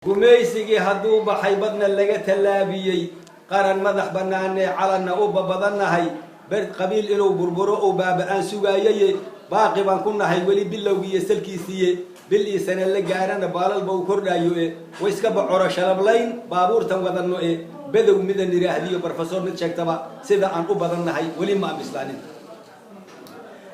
Gumaysigii hadduu baxay, badna laga tallaabiyey, qaran madax bannaanee calanna u babadannahay, ber qabiil inuu burburo uu baaba-aan sugaayaye, baaqi baan ku nahay weli bilowgiiyo salkiisiiye. Bil ii sana la gaarana baalalba uu kordhaayo e, way iska bacoro shalablayn baabuurtan wadanno e. Bedow midan idhaahdiyo barofesor mid sheegtaba, sida aan u badannahay weli ma aan bislaanin.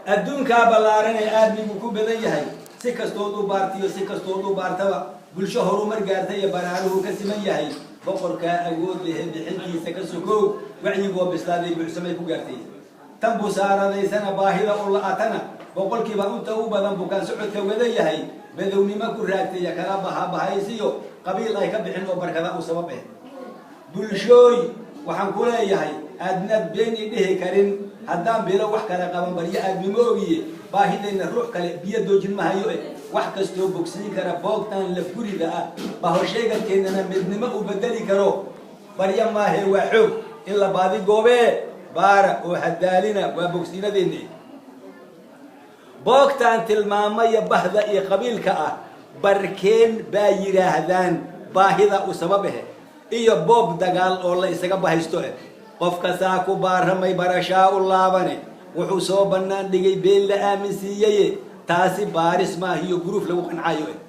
Adduunkaa ballaaran ee aadmigu ku badan yahay, si kastood u baartiyo si kastood u baartaba, bulsho horumar gaartay ee baraaruhu ka siman yahay, boqorkaa awood lehe bixintiisa ka sokow, wacyigoo bislaaday buuxsamay ku gaartay. Tan busaaradaysana baahida u la-atana, boqolkiiba inta u badan bukaan socodka wada yahay, badownimo ku raagtaya kala bahabahaysiyo qabiil ay ka bixin oo barkada u sabab eh. Bulshooy, waxaan ku leeyahay, aadnaad been i dhihi karin haddaan bilo wax kale qaban, baryo aadnimo ogiye, baahidayna ruux kale biyo doojin mahayo eh. Wax kastoo bogsiin kara boogtan lafgurida ah, bahorsheegankeennana midnimo uu bedeli karo, baryo maahe waa xoog in la baadi goobee. Baara oo hadaalina waa bogsiinadeenni. Boogtaan tilmaamaya bahda iyo qabiilka ah, barkeen baa yidhaahdaan baahida u sabab eh iyo boob dagaal oo la isaga bahaysto eh. Qof kastaa ku baaramay barashaa u laabane, wuxuu soo bannaan dhigay been la aaminsiiyeye, taasi baaris maahiyo guruuf lagu qancaayo eh.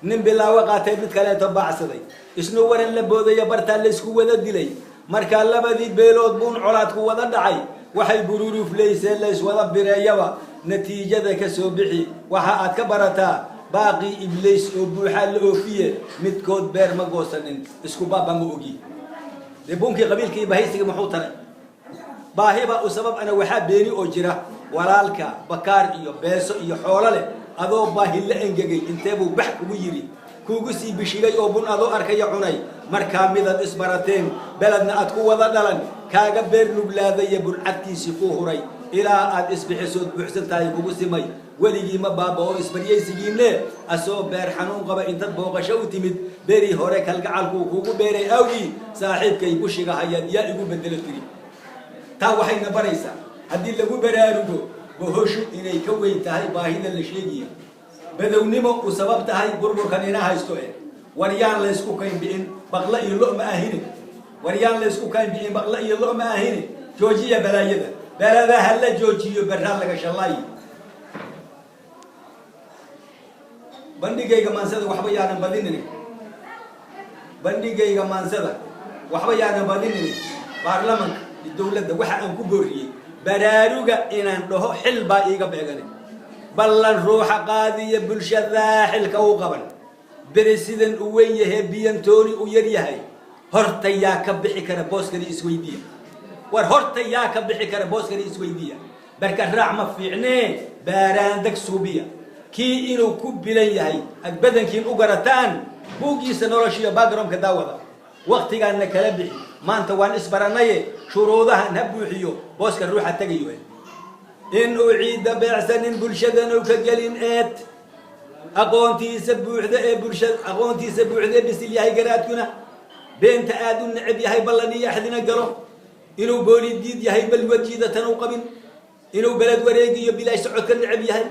Nin bilaawo qaatay mid kaleeto baacsaday, isna waran la boodaya, bartaa laysku wada dilay. Markaa labadii beelood buun colaadku wada dhacay, waxay bururuuflayseen layswada bireeyaba. Natiijada ka soo bixi waxa aad ka barataa baaqii Ibliis oo buuxaa la oofiye, midkood beer ma goosanin, isku baaba ma ogi. Dee buunkii qabiilka iyo bahaysiga muxuu taray? Baahiba u sabab ana waxaa beeni oo jira walaalka bakaar iyo beeso iyo xoolo leh, adoo baahi la engegay inteebuu bax kugu yidhi, kuugu sii bishigay oo bun adoo arkaya cunay. Markaa midaad isbarateen, beledna aad ku wada dhalan, kaaga beer nuglaadaya, burcadkiisii kuu huray ilaa aad isbixisood buuxsan tahay kugu simay. Weligii ma baaba oo isbaryaysigiinne, asoo beer xanuun qaba intaad booqasho u timid, beri hore kalgacalkuu kugu beeray awgii, saaxiibkay bushiga hayaad yaa igu bedelo tiri. Taa waxayna baraysaa haddii lagu baraarugo bohoshu inay ka weyn tahay baahida la sheegaya, badownimo u sabab tahay burburkan ina haysto eh. War yaan laysku kaynbi'in baqla iyo lo ma ahine, war yaan laysku kaynbi'in baqla iyo lo ma ahine. Joojiya balaayada, belada ha la joojiyo, berraa laga shallaayi. Bandhigayga maansada waxba yaanan badinin, bandhigayga maansada waxba yaanan badinin. Baarlamanka iyo dawladda waxa aan ku booriyey baraaruga inaan dhaho xil baa iiga beegane, ballan ruuxa qaadiya bulshadaa xilka u qaban, beri sidan u weyn yahee biyantooni u yar yahay, horta yaa ka bixi kara booskani isweydiiya. War horta yaa ka bixi kara booskani isweydiiya. Barka raac ma fiicnee, baaraandag suubiya kii inuu ku bilan yahay aad badankiin u garataan buuggiisa noloshiiyo backgroundka daawada. Waktigaanna kala bixi, maanta waan isbaranaye, shuruudahan ha buuxiyo booska ruuxa tegayo: in uu ciidda beecsanin, bulshadan u ka gelin eed, aqoontiisa buuxda ee bulsha aqoontiisa buuxda ee bisil yahay, garaadkuna beenta aada u neceb yahay, ballan iyo axdina galo, inuu booli diid yahay, balwajiidatan u qabin, inuu beled wareegiyo bilaash socodka neceb yahay,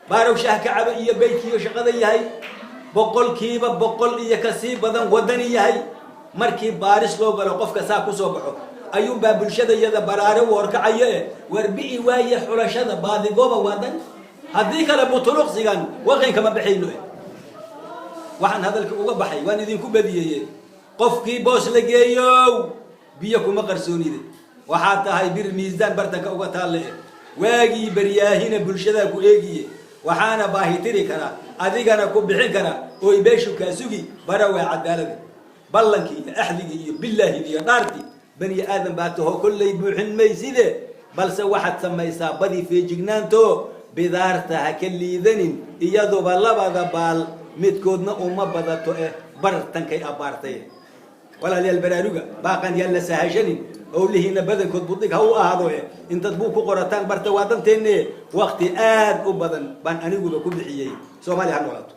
baarow shaah ka caba iyo beydkiiyo shaqada yahay, 100% iyo kasii badan wadani yahay. Markii baaris loo galo qofka saa kusoo baxo ayuunbaa bulshada iyada baraare u horkacaya eh. Warbi'i waaye xulashada baadigooba waadan, haddii kale butuluqsigan waqin kama baxayno eh. Waxaan hadalka uga baxay, waan idinku badiyeye, qofkii boos la geeyow biyo kuma qarsoonide, waxaa tahay bir miisaan bartanka uga taalle eh. Waagii baryaahina bulshadaa ku eegiye, waxaana baahitiri karaa adigana ku bixin kara oy beeshu kaa sugi. Bara waa cadaalada, ballankii iyo axdigii iyo bilaahidii iyo dhaartii bani aadam baa taho kollay buuxin mayside, balse waxaad samaysaa badi feejignaanto, bidaarta ha ka liidanin, iyaduba labada baal midkoodna uma badato eh, bartankay abbaartay. Walaalayaal, baraaruga baaqan yaan la sahashanin, howlihiina badankood budig ha u ahaado eh. Intaad buu ku qorataan barta waa danteenne, wakti aad u badan baan aniguba ku bixiyey. Soomaaliya ha noolaato.